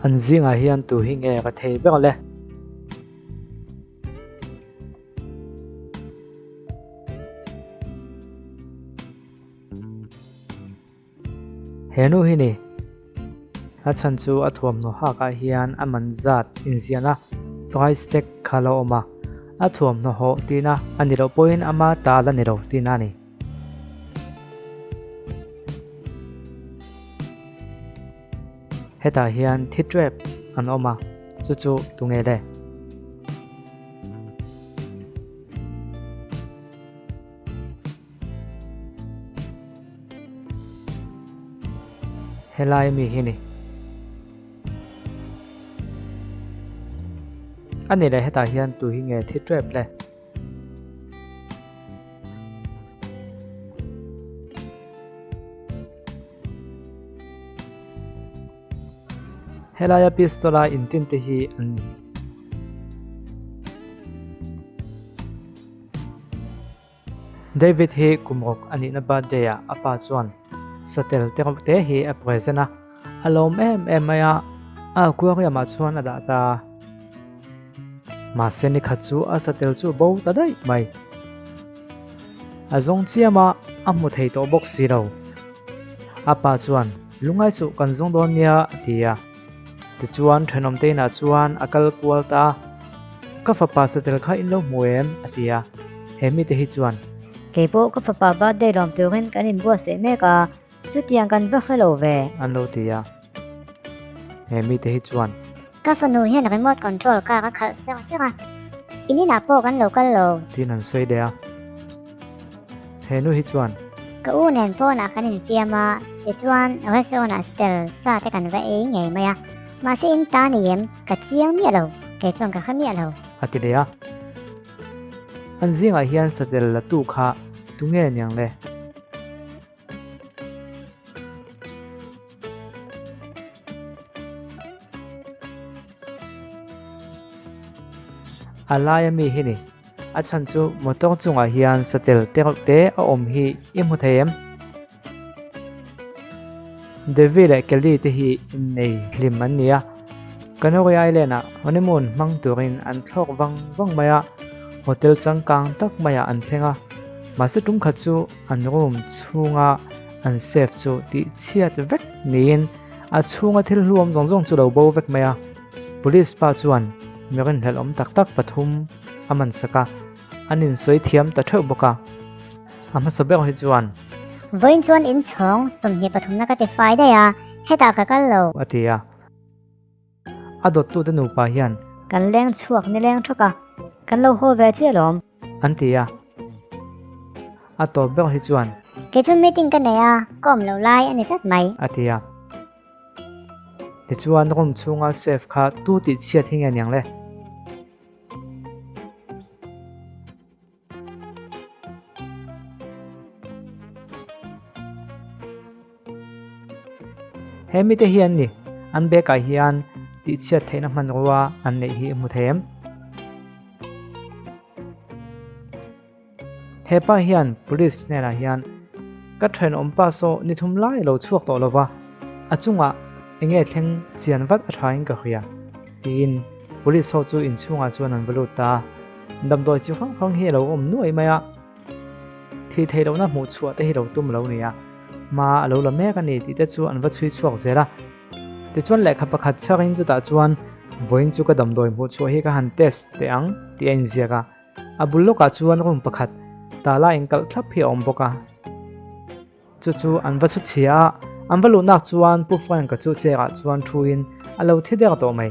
An zingah hian tu hi nge ka thei ber le? He nu hi ni. A chhan chu a thuamhnaw hakah hian a man zat inziahna price tag kha lo awm a, a thuamhnaw hawh tihna a ni loh pawhin ama ta la ni lo tihna a ni. Hetah hian thi trap an awm a, chu chu tunge le? Helai mi hi ni. A ni leh hetah hian tu hi nge thi trap le? Helaia pistol a intin te hi an ni. David hi kum rawk a nihna birthday ah a pa chuan satel te reuh te hi a present a, a lawm em em mai a, a aquarium ah chuan a dah ta a. Mahse nikhat chu a satel chu a bo ta daih mai. A zawng chiam a, a hmu thei tawh bawk si lo. A pa chuan, Lungai suh kan zawng dawn nia a ti a. Tichuan thenawm te inah chuan a kal kual ta a, Ka fapa satel kha in lo hmu em? a ti a. He mite hi chuan. Kei pawh ka fapa birthday lawm turin kan inbuatsaih mek a, chutiang kan va hre lo ve. An lo ti a. He mite hi chuan. Ka fanu hian remote control car a khalh cher cher a, in inah pawh kan lo kal lo. Tiin an sawi leh a. He nu hi chuan. Ka u nen pawnah kan infiam a, tichuan restaurant-ah stel sa te kan va ei ngei mai a. Mahse in ta ni em? Ka chiang miah lo, kei chuan ka hre miah lo. A ti leh a. An zingah hian satel la tu kha tunge niang le? A laia mi hi ni. A chhan chu motor chungah hian satel te reuh te a awm hi i hmu thei em? Devi leh Kelly te hi innei hlim an ni a. Canary Island ah honeymoon hmang turin an thlawk vang vang mai a, hotel changkang tak maiah an thleng a. Mahse tum khat chu an room chhunga an safe chu tih chhiat vek niin a chhunga thil hluam zawng zawng chu lo bo vek mai a. Police pa chuan mi rinhlelh awm tak tak pathum a man sak a, an insawi thiam ta theuh bawk a. A hmasa ber hi chuan. Vawiin chuan inchhawng 23 na ka ti fai daih a, hetah ka kal lo. A ti a. A dawttute nupa hian. Kan leng chhuak ni leng thawk a, kan lo haw ve chiah alawm. An ti a. A tawp ber hi chuan. Kei chu meeting ka nei a, ka awm loh lai a ni tlat mai. A ti a. Tichuan room chhunga safe kha tu tih chhiat hi nge niang le? He mite hi an ni, an bag ah hian tihchhiat theihna hmanrua an neih hi i hmu thei em? He pa hian police hnenah hian ka thenawm pa saw ni thum lai lo chhuak tawh lova, a chungah enge thleng chian vat a thain ka hria tiin police ho chu inchhungah chuan an va lut ta a. Damdawi chi hrang hrang hi a lo awm nuai mai a, thih theih lohna hmuh chhuah te hi lo tum lo ni a, hma a lo la mek a ni tih te chu an va chhui chhuak zel a. Tichuan lehkha pakhat chhakin chutah chuan vawiin chu ka damdawi hmuh chhuah hi ka han test teh ang tih a inziak a, a bul lawkah chuan room pakhat tala inkalh thlap hi a awm bawk a. Chu chu an va chhu chhia a, an va luhnak chuan Pu Frank-a chu chair ah chuan thuin a lo thi der tawh mai.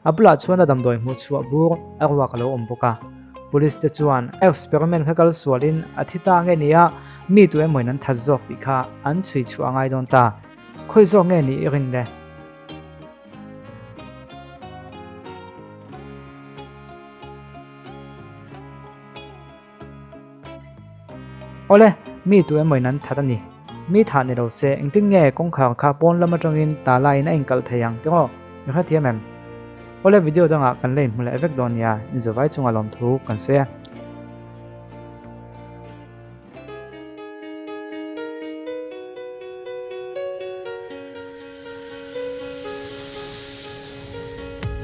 A bulah chuan a damdawi hmuh chhuah bur a ruak a lo awm bawk a. Police te chuan experiment kha kal sualin a thi ta nge nia, mi tu emawin an that zawk tih kha an chhui chhuah a ngai dawn ta. Khawi zawk nge nih i rin le? Awle, mi tu emawin an that a ni. Mi thah ni lo se, engtin nge kawngkhar kha pawn lam atangin ta laiin a inkalh thei ang tiraw? Mi hrethiam em? Awle, video dangah kan la inhmu leh vek dawn nia, inzawvai chunga lawmthu kan sawi a.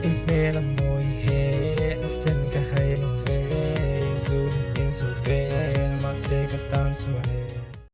I hmel a mawi he.